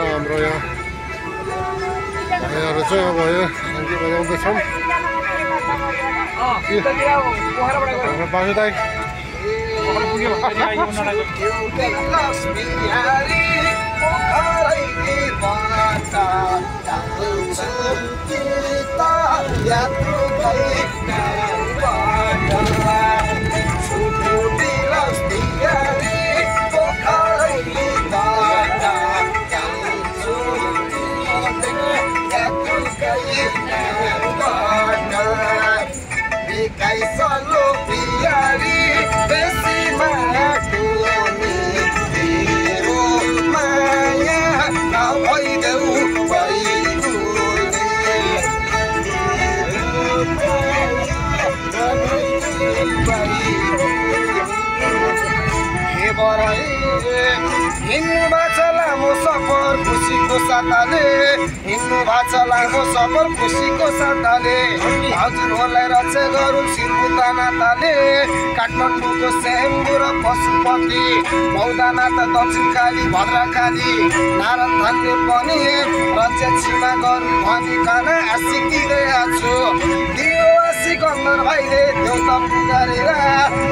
हाम्रो यहाँ चाहिँ अब यो सङ्गीत बजाउँदैछौँ बाजु दाइ हिँड्नु भएको लामो सफर खुसीको साथले हिँड्नु भएको लामो सफर खुसीको साथले हजुरहरूलाई रक्षा गरौँ सिरबुदा नाताले काठमाडौँको स्याम्बु र पशुपति बौद्धनाथ दक्षिणकाली भद्रकाली नारायण धन्य पनि रक्षा सीमा गरौँ भनिकन आशिकिरहेको छु दिवासी गन्धर भाइले देउता पुकारेर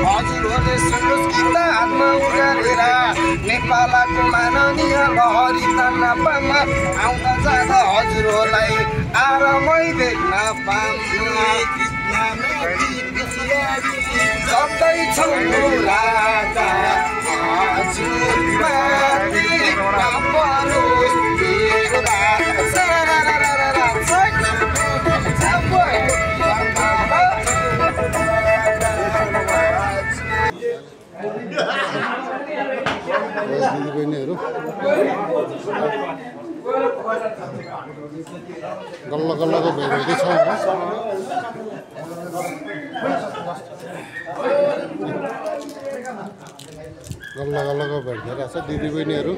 हजुरहरूले सुन्नुहोस् गीत हातमा उगारेर नेपालको माननीय लहरी तान्नापामा आउँदा जाँदा हजुरहरूलाई आरामै देख्न पाउँछु सधैँ राजा हजुरमाथि नपरोस् मेरो दिदीबहिनीहरू गल्ल गल्लको भेटेकै छ गल्ल गल्लको भेटिरहेको छ दिदीबहिनीहरू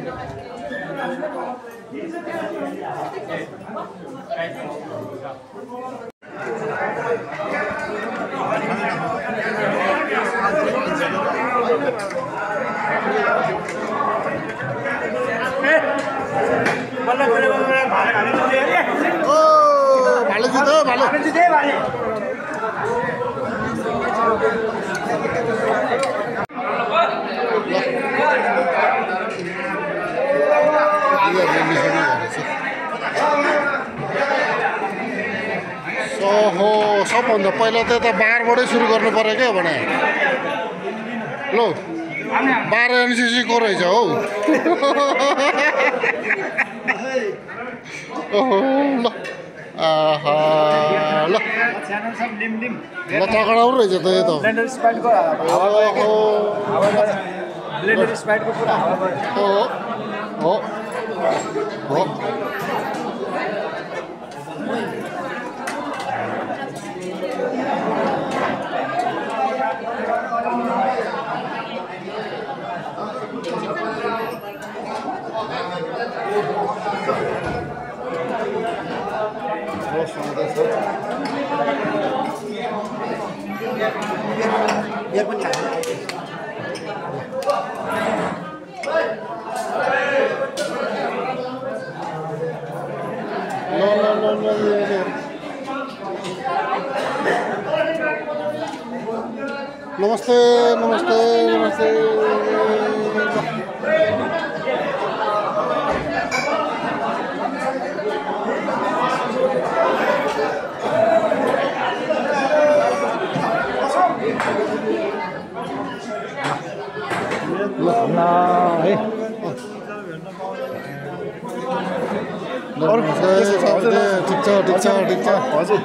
सबभन्दा पहिला त यता बारबाटै सुरु गर्नु पर्यो क्या भने लो 12 एनसीसी को रहेछ हौ ल आहा ल ल तगडा रहेछ त यो त ब्लेन्डर स्पाइडको ब्लेन्डर स्पाइडको पुरा हावा हो हो नमस्ते नमस्ते नमस्ते ठिक छ हजुर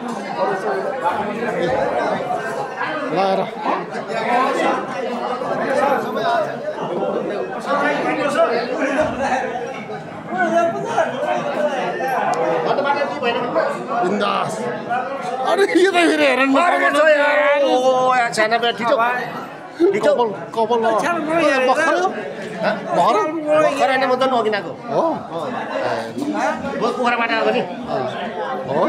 लाएर बिन्दास अरे यो त फेरि हेरन कपाल कराने मत नगिनाको हो कुखुराबाट आएको नि हो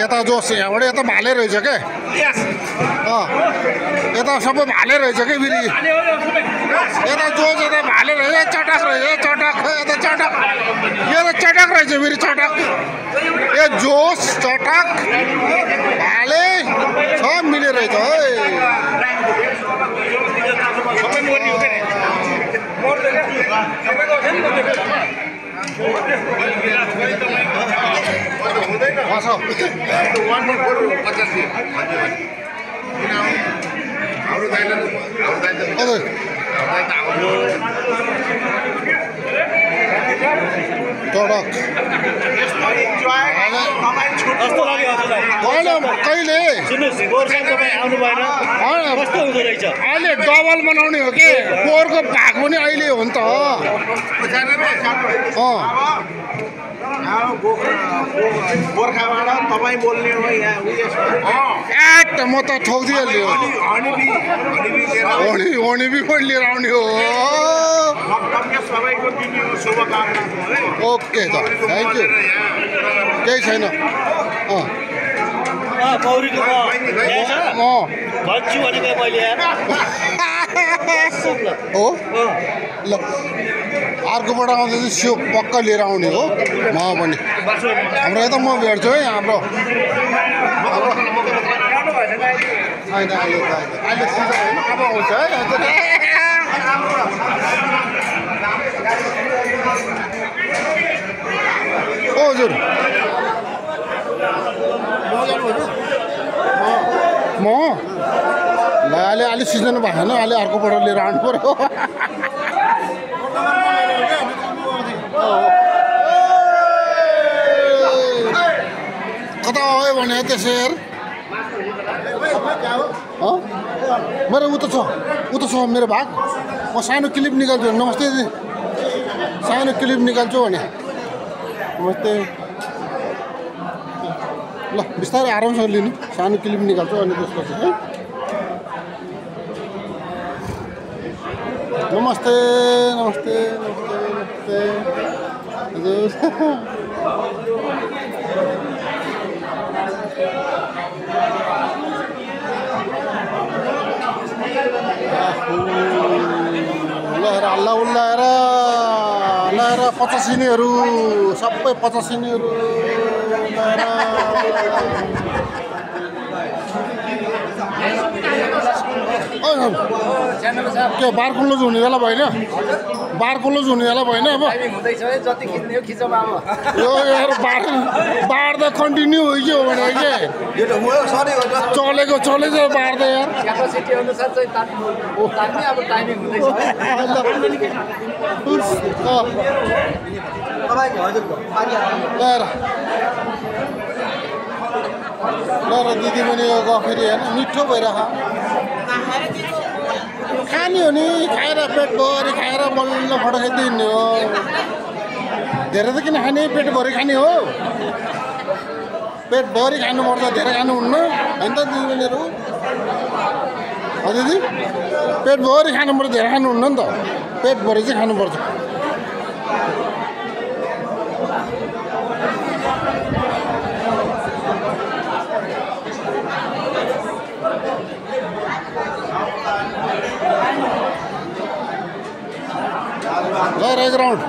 यता जोस यहाँबाट यता भाले रहेछ के यता सबै भाले रहेछ कि फेरि यता जोस यता भाले रहेछ चटक रहेछ चटक यता चटक यो त चटक रहेछ फेरि चटक ए जोस चटक भाले सब मिलेर रहेछ अहिले डबल बनाउने हो कि पोहोरको भाग पनि अहिले हो नि त गोर्खाबाट तपाईँ बोल्ने हो यहाँ एट म त ठोकिदिइहाल्यो होनी पनि लिएर आउने हो सबैको दिने हो शुभकामना ओके त थ्याङ्क यू केही छैन भन्छु भनेको मैले हो ल अर्कोबाट आउँदा चाहिँ स्यो पक्का लिएर आउने हो म पनि हाम्रो यता म भेट्छु है हाम्रो होइन अहिले सिजन होइन अब आउँछ है हजुर म ल अहिले अहिले सिजन भएन अहिले अर्कोबाट लिएर आउनु पर्यो कता आयो भने त्यसै मेरो उता छ मेरो भाग म सानो क्लिप निकाल्छु नमस्ते दिदी सानो क्लिप निकाल्छु भने नमस्ते ल बिस्तारै आरामसँग लिनु सानो क्लिप निकाल्छु अनि त्यसपछि है नमस्ते नमस्ते नमस्ते नमस्ते हजुर अल्लाह उल्लाएर 85 सबै 85 ए के बार क्लोज हुने बेला भएन बार क्लोज हुने बेला भएन अब यो यार बार त कन्टिन्यू होइयो भने के चलेको बार त यार क्यापासिटी अनुसार चाहिँ तान्ने अब टाइमिङ हुँदैछ ल दिदी पनि यो गफेरि हेर्न मिठो भइरह खाने हो नि खाएर पेटभरि खाएर बल्ल फोटो खिच्दै हिँड्ने हो धेरै त किन खाने पेटभरि खाने हो पेटभरि खानुपर्छ धेरै खानुहुन्न होइन त दिदी बहिनीहरू दिदी पेटभरि खानुपर्छ धेरै खानुहुन्न नि त पेटभरि चाहिँ खानुपर्छ ल एक राउन्ड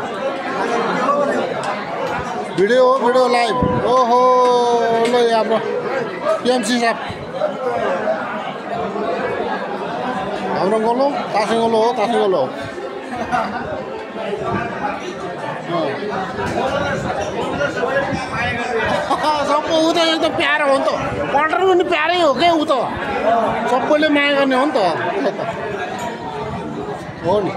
भिडियो लाइभ ओहो ल हाम्रो पिएमसी साहब हाम्रो गोलो तासिङ गोलो हो सबै ऊ त एकदम प्यारो हो नि त पल्टर पनि प्यारै हो क्या ऊ त सबैले माया गर्ने हो नि त हो नि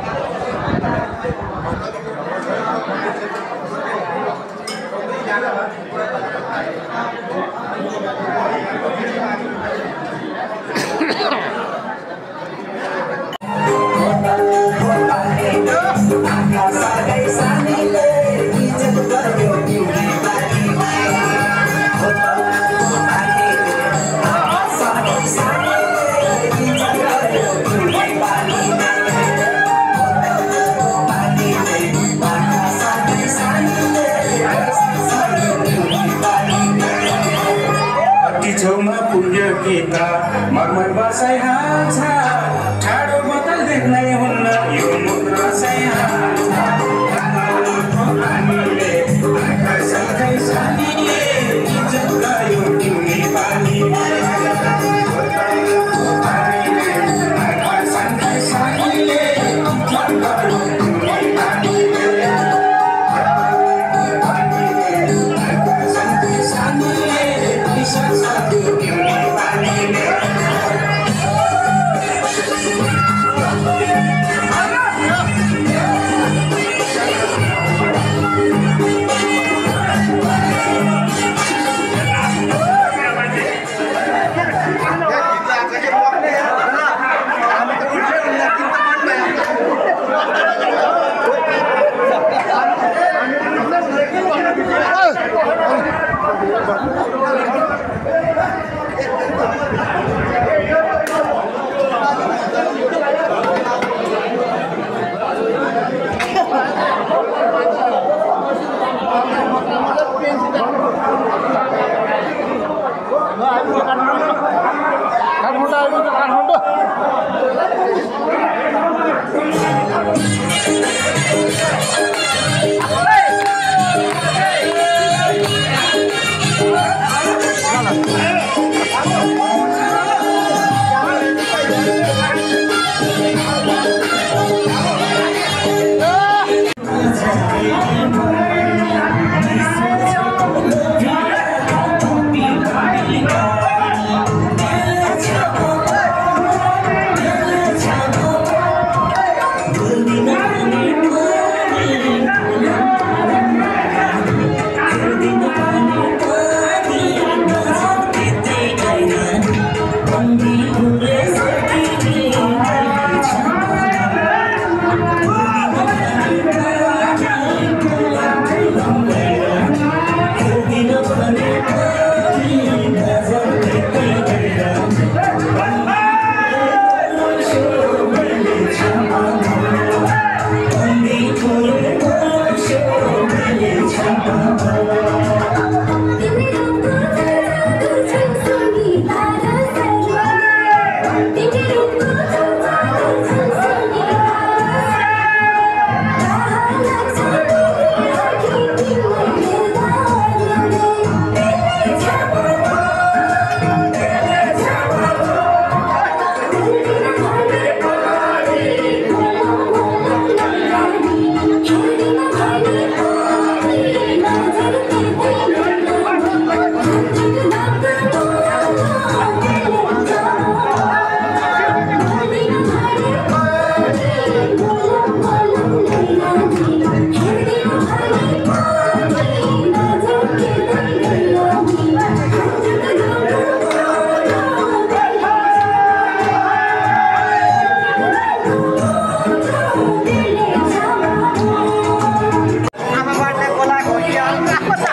कि